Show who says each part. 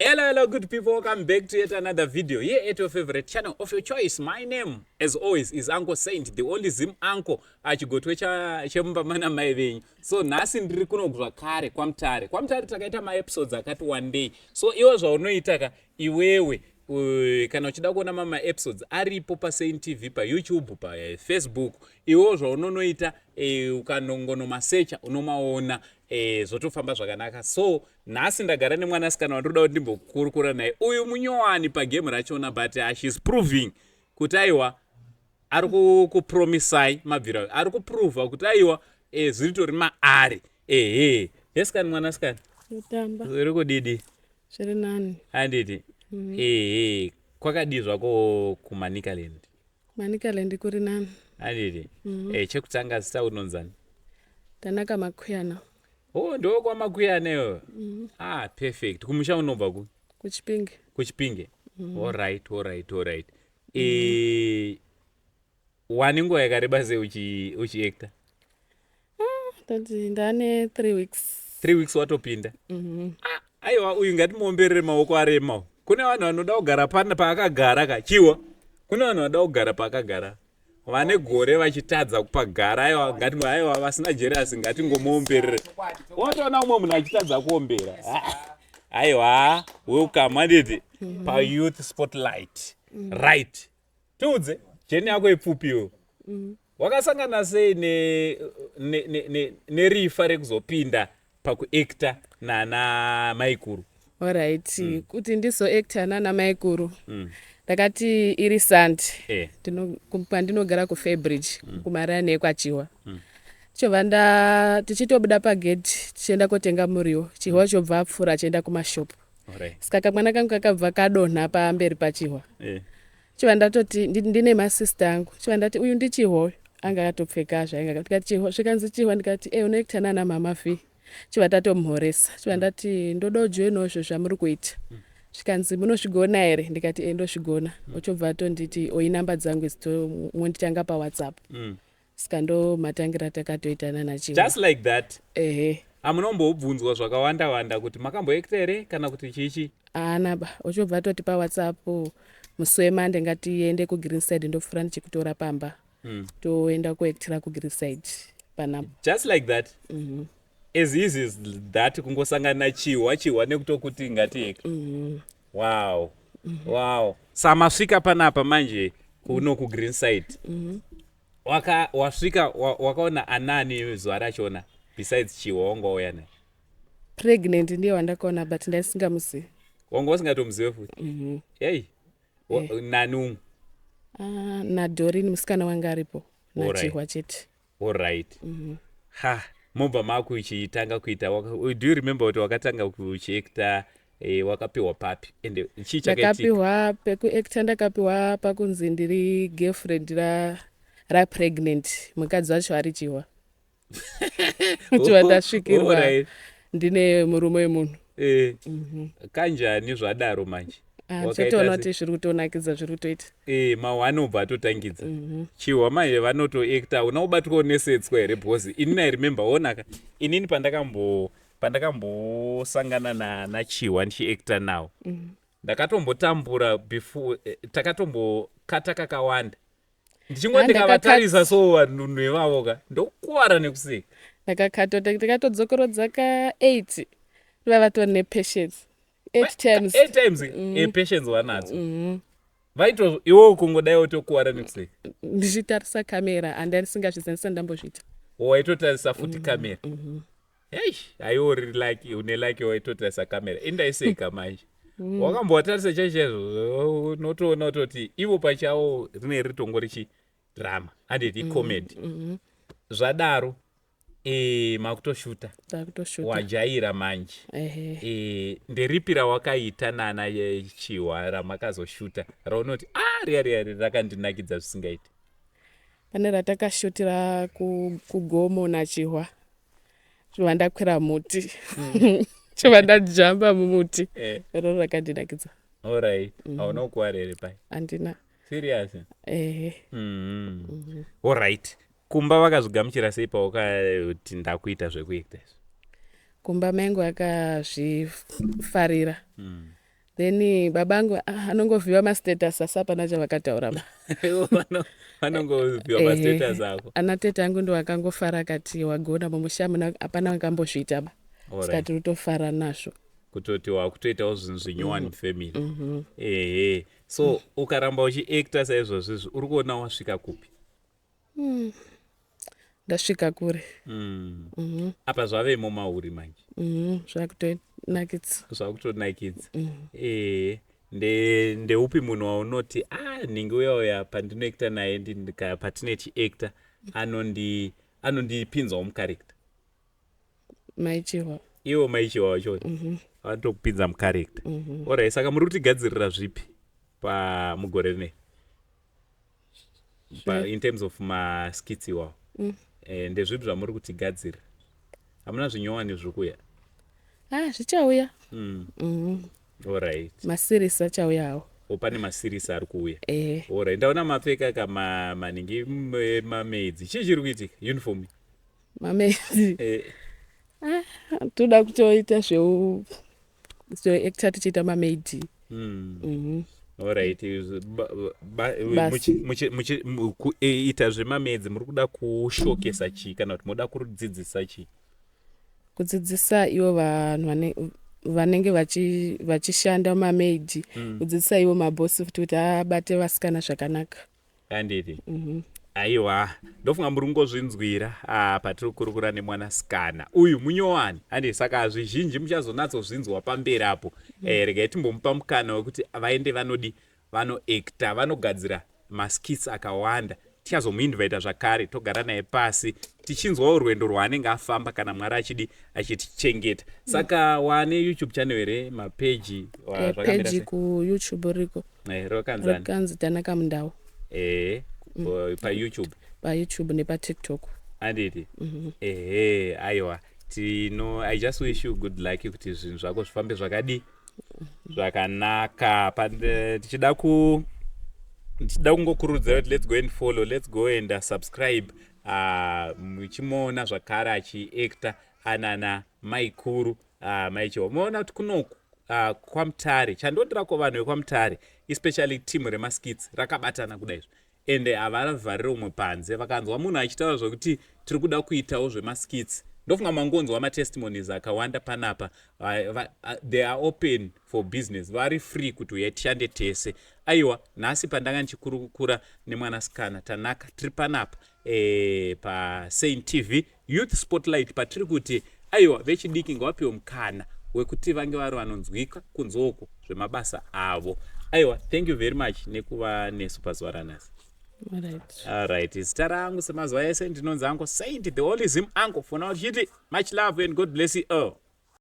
Speaker 1: Hello, hello, good people. Welcome back to yet another video here at your favorite channel of your choice. My name, as always, is Uncle Saint, the only Zim uncle achigotwe chemumba mana mai venyu. So nhasi ndiri kuno zvakare kwaMutare. KwaMutare takaita maepisodes akati one day. So iwe zvaunoita ka iwewe kana uchida kuona mamwe maepisodes aripo paSaint TV, paYouTube, paFacebook, iwewo zvaunonoita ukanongonomasecha unomaona, zvotofamba zvakanaka. So nhasi ndagara nemwanasikana wandoda kuti ndimbokurukura naye. Uyu munyowani pagame rachona, but she's proving kuti aiwa, ari kupromisai mabviro, ari kuprova kuti aiwa, zviri tori maari. Ehe, yesikani, mwanasikana.
Speaker 2: Kutamba.
Speaker 1: Uri kudidi?
Speaker 2: Zviri nani.
Speaker 1: Handiti? Ehe, kwakadii zvako kuManicaland?
Speaker 2: Manicaland kuri nani.
Speaker 1: Handiti? Chekutanga, zita unonzani?
Speaker 2: Tanaka Makuyana.
Speaker 1: Oh, ndo kwaMakuyana iwewe. Ah, perfect. Kumusha unobva ku?
Speaker 2: KuChipinge.
Speaker 1: KuChipinge. Alright. Wane nguva yakareba sei uchiacta?
Speaker 2: Tati ndane 3 weeks.
Speaker 1: 3 weeks watopinda? Ah, aiwa, uyu ngatimuomberere maoko aremawo. Kune vanhu vanoda kugara pana paakagara kachiwa, kune vanhu vanoda kugara paakagara vane gore vachitadza kupagara. Aiwa, ngati, aiwa, vasina jealous, ngatingomuomberere. Watoona umwe munhu achitadza kuombera. Aiwa, welcome, handiti, paYouth Spotlight. Right, tiudze journey yako ipfupiwo. Wakasangana sei nerifa rekuzopinda pakuacta nana maikuru?
Speaker 2: Alright, kuti ndizoacta nana maikuru, ndakati iri Sunday, pandinogara kuFairbridge, kumarani ekwaChihwa. Tichobva nda tichitobuda pagedhi tichienda kotenga muriwo, Chihwa chobva apfuura achienda kumashopu. Saka kamwana kangu kakabva kadonha pamberi paChihwa. Chibva ndatoti ndine masista angu, chibva ndati, "Uyu ndiChihwa uyu." Anga akatopfeka zvainga. Ndikati, "Chihwa." Zvikanzi, "Chihwa." Ndikati, "E, unoacta nana Mama V." Chibva tatomhoresa. Chibva ndati, "Ndoda kujoinawo izvo zvamuri kuita." Zvikanzi, "Munozvigona here?" Ndikati, "E, ndozvigona." Ochobva atonditi, "Oyi, namba dzangu idzi, monditanga paWhatsApp." Saka ndo matangira takatoitana naChihwa.
Speaker 1: Just like that?
Speaker 2: Ehe.
Speaker 1: Hamunombobvunzwa zvakawanda wanda kuti makamboacta here kana kuti chichi?
Speaker 2: Haana ba, uchobva atoti paWhatsApp, "Musi weMonday ngatiende kuGreenside, ndopfuura ndichikutora pamba." Toenda kuactira kuGreenside panapo.
Speaker 1: Just like that? As easy as that, kungosangana naChihwa, Chihwa nekutokuti ngatiacte. Wow. Samasvika panapa manje kuno kuGreenside, wasvika wakaona anani zuva rachona besides Chihwa wanga wauya naye?
Speaker 2: Pregnant ndiye wandakaona, but ndaisingamuzivi.
Speaker 1: Wanga usingatomuzive futi? Hei. Nani umwe?
Speaker 2: Ah, naDorin, musikana wanga aripo naChihwa chete.
Speaker 1: Alright. Ha, mobva makuchitanga kuita. Do you remember kuti wakatanga kuchiacta, wakapiwa papi, ende chii chakaitika?
Speaker 2: Ndakapiwa pekuacta, ndakapiwa pakunzi ndiri girlfriend raPregnant, mukadzi wacho ari Chihwa. Chihwa ndasvikirwa ndine murume wemunhu.
Speaker 1: Kanjani zvadaro manje?
Speaker 2: Ah,
Speaker 1: Wakaita
Speaker 2: ndichatoona kuti zviri kutonakidza, zviri kutoita.
Speaker 1: Mawane obva atotangidza. Chihwa manje vanotoacta, una kubatwawo nesetswa here? Because inini I remember, onaka, inini pandakambosangana naChihwa ndichiacta nawo, ndakatombotambura before, takatombokata kakawanda ndichingoti
Speaker 2: Ah,
Speaker 1: ndikavatarisa so vanhu ivavo ka, ndokuwara nekuseka.
Speaker 2: Ndakakatwa, ndakatodzokorodza ka8, ndiva vatori nepatience, eight times.
Speaker 1: Eight times. Patience wanadzo. Vaito iwewo kungodai wotokuwara nekuseka.
Speaker 2: Ndichitarisa kamera, handandisingazvizanisa, ndambozviita.
Speaker 1: Waitotarisa futi kamera. Hei, aiwo uri lucky, une lucky, waitotarisa kamera. Indaiseka manje. Wakambovatarisa chaizvo, unotoona kutoti ivo pachavo rine ritongo richi drama, handiti, comedy. Zvadaro, makutoshuta.
Speaker 2: Takutoshuta.
Speaker 1: Wajaira manje.
Speaker 2: Ehe.
Speaker 1: Nderipi rawakaita nana Chihwa ramakazoshuta raunoti, "A, riya riya rakandinakidza zvisingaiti"?
Speaker 2: Pane ratakashutira kugomo naChihwa, chobva ndakwira muti, chobva ndajamba mumuti. Roro rakandinakidza.
Speaker 1: Alright, hauna kukuwara here pai?
Speaker 2: Handina.
Speaker 1: Serious?
Speaker 2: Ehe.
Speaker 1: Alright, kumba vakazvigamuchira sei pawakati ndakuita zvekuita izvi?
Speaker 2: Kumba maingu akazvifarira. Then baba angu anongovhiwa mastatus, asi hapana chavakataura ba.
Speaker 1: Vanongopiwa mastatus ako.
Speaker 2: Ana tete angu ndo akangofara, akati wagona, mumusha muna hapana vakambozviita ba. Saka tiri kutofara nazvo.
Speaker 1: Kutoti wakutoitawo zvinhu zvinyowani mufamily. Ehe, so ukaramba uchiacta saizvozvizvi, uri kuona wasvika kupi?
Speaker 2: Ndasvika kure.
Speaker 1: Apa zvavemo mauri manje.
Speaker 2: Zvakutonakidza.
Speaker 1: Zvakutonakidza. Ehe, ndeupi munhu waunoti, a nhingi uya uya, pandinoacta naye, patine chiacta, anondipinzawo mucharacter?
Speaker 2: Maichihwa.
Speaker 1: Iwo Maichihwa wachona vanotokupinza mucharacter. Alright, saka muri kutigadzirira zvipi pamugore rineri in terms of maskits iwawo? Ndezvipi zvamuri kutigadzirira? Hamuna zvinyowani zviri kuuya?
Speaker 2: Ah, zvichauya.
Speaker 1: Alright.
Speaker 2: Maseries achauyawo.
Speaker 1: O, pane maseries ari kuuya?
Speaker 2: Ehe.
Speaker 1: Alright, ndaona mapfeka kama maningi mamaids. Chii chiri kuitika, uniform?
Speaker 2: Mamaids. Toda kutoita zveu zveactor, tichiita mamaid.
Speaker 1: Alright.
Speaker 2: Basi.
Speaker 1: Kuita zvemamaids, muri kuda kushowcasa chii, kana kuti muda kudzidzisa chii?
Speaker 2: Kudzidzisa ivo vanhu vanenge vachishanda mamaid, kudzidzisa ivo mabhosi futi kuti abate vasikana zvakanaka.
Speaker 1: Handiti? Aiwa, ndofunga muri kungozvinzwira patiri kukurukura nemwanasikana uyu munyowani, handi? Saka zvizhinji muchazonatsozvinzwa pamberi apo. Regai timbomupa mukana wekuti vaende vanodi vanoacta, vanogadzira maskits akawanda. Tichazomuinvita zvakare, togara naye pasi, tichinzwawo rwendo rwaanenge afamba, kana Mwari achidi achitichengeta. Saka wane YouTube channel here, mapeji?
Speaker 2: Peji kuYouTube riko.
Speaker 1: Rakanzani?
Speaker 2: Rakanzi Tanaka Mundau.
Speaker 1: PaYouTube.
Speaker 2: PaYouTube nepaTikTok.
Speaker 1: Handiti? Ehe, aiwa, tino I just wish you good luck, kuti zvinhu zvako zvifambe zvakadi zvakanaka. Tichida kungokurudzira kuti let's go and follow, let's go and subscribe, muchimuona zvakare achiacta anana maikuru, Maichihwa. Muona kuti kunoku kwaMutare, chandodira vanhu vekwaMutare, especially team remaskits, rakabatana kudaizvo, ende havavharire umwe panze. Vakanzwa munhu achitaura zvokuti tiri kuda kuitawo zvemaskits, ndofunga mangonzwa matestimonies akawanda panapa. They are open for business, vari free kuti uyai tishande tese. Aiwa, nhasi pandanga ndichikurukura nemwanasikana Tanaka, tiri panapa paSaint TV Youth Spotlight, patiri kuti aiwa, vechidiki ngavapiwe mukana wekuti vange vari vanonzwika kunze uko zvemabasa avo. Aiwa, thank you very much nekuva nesu pazuva ranhasi.
Speaker 2: Alright.
Speaker 1: Alright, zita rangu semazuva ese ndinonzi Uncle Saint, the only Zim uncle. For now tichiti much love and God bless you all.